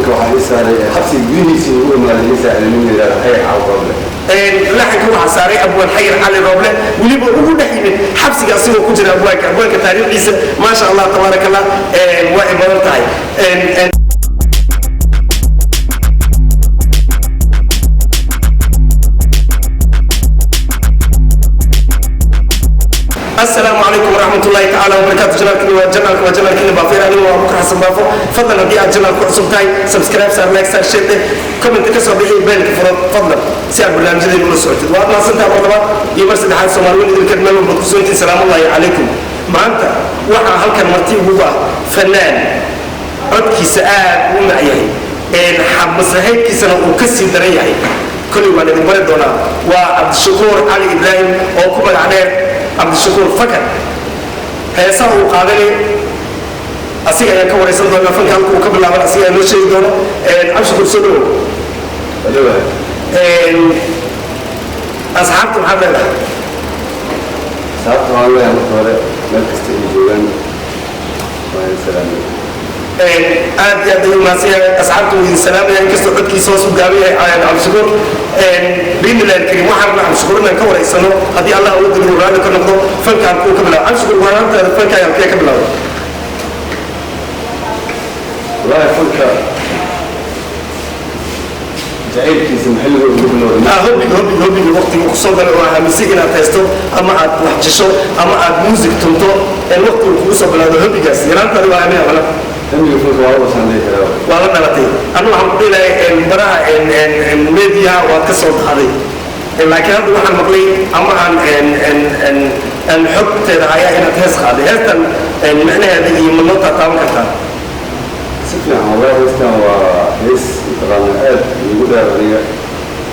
Laxanka waxaa ii saaray xabsiga gudihiisii ugu imaaday ii saaray nin la yidhahdo Xayir Cali Roble. Laxanka waxaa saaray abwaan Xayir Cali Rooble, weliba ugu dhex yimid xabsiga asigoo ku jira abwaanka. Abwaanka taariikhdiisa, maasha Allah, tabaaraka Allah, waa ay badan tahay. Asalaamu calaykum waraxmatullaahi tacaala wabarakaatu. Janaalkani waa janaalka, waa janaalkiina Baafeer. Anigu waa Abubakar Xasan Baafo. Fadlan, haddii aad janaal ku cusub tahay, subscribe saar, like saar, share dheh, comment ka soo bixi, beelka furo fadlan, si aad barnaamijyadeena ula socotid. Waad mahadsantaha mar labaad iyo mar saddexaad. Soomaali weyn idinkan meel walbaad ku sugantiin, salaamullaahi calaykum. Maanta waxaa halkan marti ugu ah fanaan codkiisa aad u macyahay, masahaydkiisana uu ka sii daran yahay. Koley waan idin bari doonaa. Waa Cabdishakuur Cali Ibraahim oo ku magac dheer Cabdishakuur Fakar. Heesaha uu qaadanay asiga ayaan ka waraysan doonaa. Fanka halka uu ka bilaaban asiga ayaa noo sheegi doono. Cabdishakuur, soo dhawow. Dhawahay. Asxaabta maxaad leedahay? Sababta waxaan leeyahay, marka hore meel kasta ay joogaan waa in salaamay. Aad iyo aad ayuu mahadsan yahay. Asxaabta wuu idin salaamaya, inkastoo codkiisa hoos u gaaban yahay Cabdishakuur. Biidnillahi alkarim, waxaan rabnaa Cabdishakuur inaan ka waraysano, haddii Allah uu dilo raalli ka noqdo, fanka halkuu ka bilaabo. Cabdishakuur, waanaantaada fanka halkee ka bilaabay? Wallaahi, fanka jacaylkiisa maxalliga ugu bilowday? Hobbiga waqtiga kusoo galay oo aaminsan inaad haysto ama aad wax jisho ama aad muusig tunto, waqtiga kugu soo bilowdo hobbigaas yaraantaada waa aamin wala? Hamiga fanka waa wasaan dhihi karaa. Waa la dhalatay. Anu waxaan ku dhihi lahay baraha mediaha waad ka soo baxday, laakiin hadda waxaan maqlay ama aan xogteeda ayaa inaad hees qaaday. Heestan micnaheeda iyo ma noo taataaban kartaa? Si fiican. Wallahi, heestan waa hees mataqaana aad iigu dheer aniga.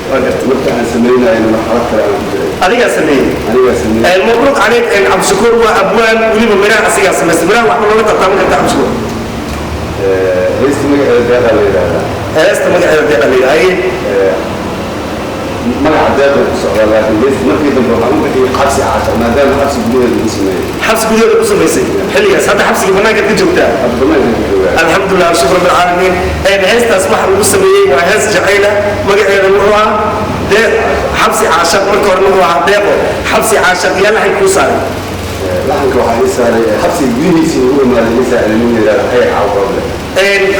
Waa gartay. Marka aan samaynayna marxalad kale aan ku jiray. Adigaa sameeyey? Anigaa sameeyey. Mabruuq caleyk. Cabdishakuur waa abwaan, weliba miraha asigaa samaystay. Miraha waxba looga taataaban kartaa, Cabdishakuur? Heesta magaceeda Deeqaa la yidhaahdaa. Heesta magaceeda Deeqa la yidhaha. Magaca Deeqa ku socdaa, laakiin heesta markii dambe waxaan u bixiyey Xabsi Caashaq, maadaama xabsi gudaheeda lagu sameeyey. Xabsi gudaheeda ku samaysay xilligaas. Hadda xabsiga bannaankaad ka joogtaa? Hadda banaanka ku joogaa. Alxamdulilah, shukr bilcaalamiin. Heestaas waxa lagu sameeyey waa hees jacayla, magaceeda wuxuu ahaa Deeq Xabsi Caashaq. Marka hore wuxuu ahaa Deeqo Xabsi Caashaq. Yaa laxan kuu saaray? Laxanka waxaa ii saaray xabsiga gudihiisii ugu imaaday ii saaray nin la yidhahdo Xayir Cali Roble.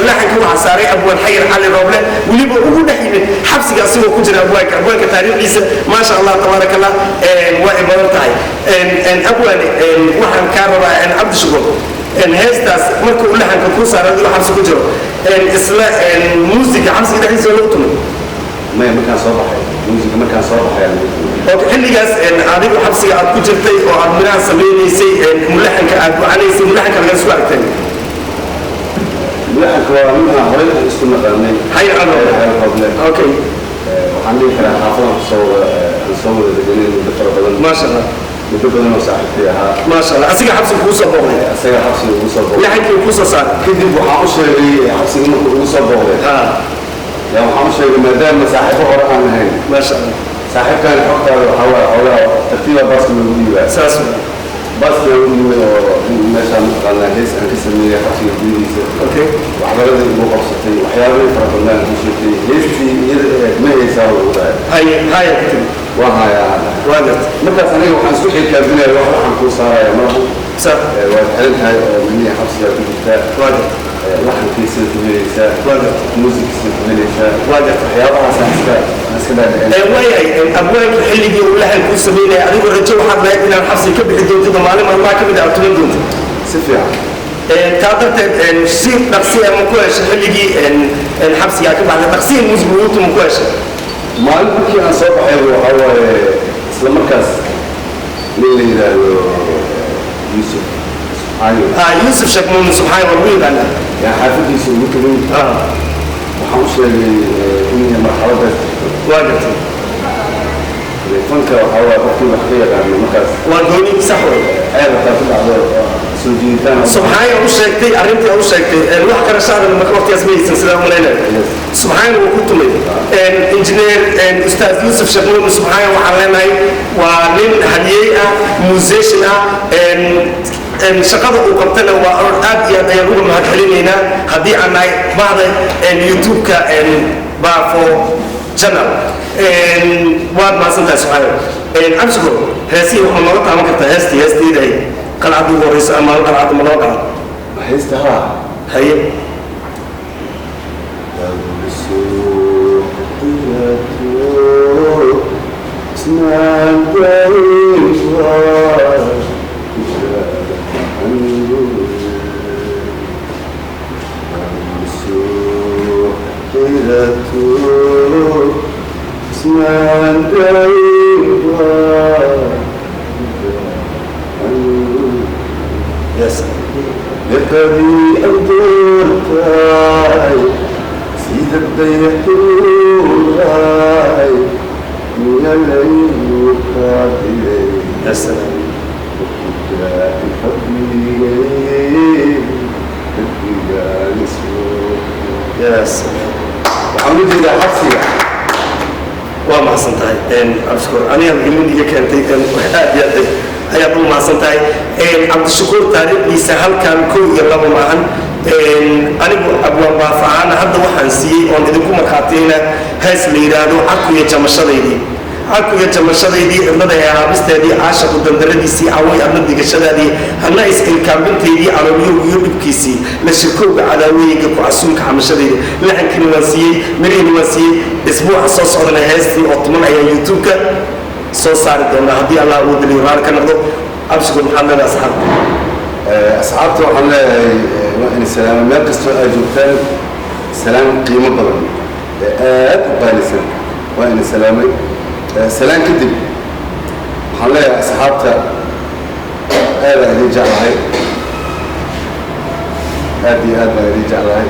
Laxanka waxaa saaray abwaan Xayir Cali Rooble, weliba ugu dhex yimid xabsiga asigoo ku jira abwaanka. Abwaanka taariikhdiisa, maasha Allah, tabaaraka Allah, waa ay badan tahay. Abwaane, waxaan kaa rabaa, Cabdishakuur, heestaas marka uu laxanka kuu saaray adigoo xabsi ku jiro, isla muusiga xabsiga dhexdiisa waa lagu tumay? Maya, markaan soo baxay muusiga, markaan soo baxay aan lagu tumay. Oo xilligaas adigu xabsiga aad ku jirtay oo aad miraha samaynaysay, mulaxanka aad wacanaysay, mulaxanka laga isku aragtay? Mulaxanka waa nin aan horey aan isku naqaanay. Xayir Cali Roble. Xayir Roble. Waxaan dhihi karaa xaafadan kusoo wada aan soo wada deganay muddo fara badan. Maasha Allah. Muddo badan oo saaxiibkay ahaa. Maasha Allah, asiga xabsiga kuu soo booqday? Isaga xabsiga ugu soo booqday. Laxankii kuu soo saaray? Kadib waxaan u sheegay xabsiga markuu ugu soo booqday, yaa waxaan u sheegay maadaama saaxiibo hore aan ahayn, Maasha Allah. saaxiibkan xogtaada waxaa waaye xoogaa tartiiba baaska loogu dhiibaa. Saas. Baaska loogu dhiibay oo meeshaan mataqaanaa hees aan ka sameeyey xabsiga gudihiisa. Waxbaradii igu qabsatay, waxyaabihii fara badnaan ku sheegtay. Heestii iyada ahayd ma haysaa ugu dhahay. Haye, haya ku tiri? Waan hayaa. Waa gartay. Markaas aniga waxaan isku xilkaabinaya wax waxaan kuu saaraya malaha. Waad xiran tahay oo minihi xabsigaa ku jirtaa. Waa gartay. Laxankiisada ku helaysaa. Waa gartay. Muusikiisada ku helaysaa. Waa gartay. Waxyaabahaas aan iska dhaadhicin. Waayahay. Abwaanka xilligii uu laxan kuu sameynaya, adigoo rajo waxaad lahayd inaad xabsiga ka bixi doontid oo maalin maalmaha ka mid ah aad tuman doontid? Si fiican. Taa darteed si dhaqsi ah ma ku heshay xilligii xabsigaa ka baxday? Dhaqsihi muusig ugu tuma ku heshay? Maalin markii aan soo baxay waxaa waaye isla markaas nin la yidhaahdo Yuusuf Subxaayo. Yuusuf Sheekh Muumin Subxaan waa lagu yaqaanaa. Yaa xaafadiisa ugu tegay. Waxaan u sheegay in marxaladaas jirto. Waa gartay. Fanka waxaa waaye qofkii wax ka yaqaano markaas Waa gooni, sax wey. Ceeb hataa ku dhacdo soo jiiditaan. Subxaan u sheegtay arrintii, u sheegtay wax qarashaada marka waqtigaas ma haysan, sidaa umalaynaya. Yes. Subxaan wuu ku tumay. Injineer Ustaaz Yuusuf Sheekh Muumin Subxaan waxaan leenahay waa nin hadiyey ah, musician ah. Shaqada uu qabtana waa aad iyo aad ayaan uga mahad celinaynaa haddii aan nahay bahda YouTube-ka Baafo Channel. Waad mahadsantahay, Suxaayo Cabsiko. Heesihii waxaa nooga taaban kartaa heestii heestaydahay qalcadda ugu horeyso ama hal qalcad ama laba qalcad? Heesta haa. Haye. Yes. لقدي أدورتاي سيد الضيحتوراي من الليل وقاتلي. يا سلام. يا سلام. Waxaan u jeedaa xabsiga. Waa mahadsan tahay, Cabdishakuur. Aniga ilmin iga keentay, aad iyo aad ayaad u mahadsan tahay, Cabdishakuur. Taariikhdiisa halkan kow iyo laba maahan. Anigu abwaan baafacaana hadda waxaan siiyey oon idinku markhaatiyeyna hees la yidhaahdo Caku iyo Jamashadaydii. Caku iyo Jamashadaydii, cidlada ee haabisteedii, caashaqu dandaradiisii, caway adna digashadaadii, hana is-ilkaambintaydii, calooliyowgiyo dhibkiisii, la shirkowga cadaaweyga, ku casuunka xamashadayda. Laxankiina waan siiyey, mirihiina waan siiyey. Isbuuca soo socdana heestii oo tuman ayaa YouTube-ka soo saari doonaa haddii Allah uu daliyo raali ka noqdo. Cabshigood, maxaad leedahay asxaabta? Asxaabta waxaan leeyahay waa in salaamo meel kastoo aad joogtaan, salaam qiimo badan ee aad u qaalisan waa ina salaamay. Salaan kadib waxaan leeyahay asxaabta aadaan idin jeclahay, aad iyo aad baan idin jeclahay.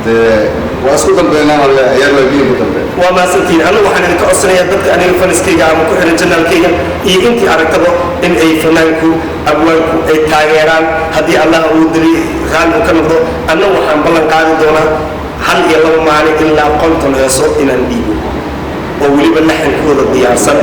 Dee waa isku dambeynaa, aan leeyahay ciyaar waa biyo ku dambeyn. Waa mahadsantihiin. Anigu waxaan idinka codsanayaa dadka aniga fans-kayga ama ku xiran channel-kayga iyo intii aragtaba in ay fanaanku, abwaanku ay taageeraan haddii Allah uu dali raali uu ka noqdo. Anna waxaan ballan qaadi doonaa hal iyo laba maalin ilaa 50 heeso inaan dhiibo oo weliba laxankooda diyaarsan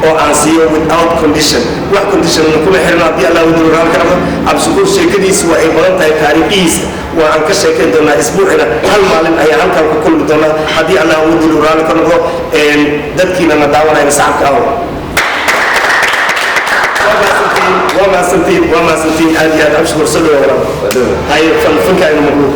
oo aan siiyo without condition, wax condition kuma xiran haddii Allah uu dali raali ka noqdo. Cabdishakuur sheekadiisu waa ay badan tahay, taariikhihiisa waa aan ka sheekayn doonaa. Isbuucina hal maalin ayaa halkan ku kulmi doonaa haddii Allah uu dilo raali ka noqdo. Dadkiina na daawanayna sacabka aho. Waa mahadsantihiin, waa mahadsantihiin, waa mahadsantihiin aad iyo aad. Cabdishakuur, soo dhawa walaal. Haye, fanka aynu maqluub.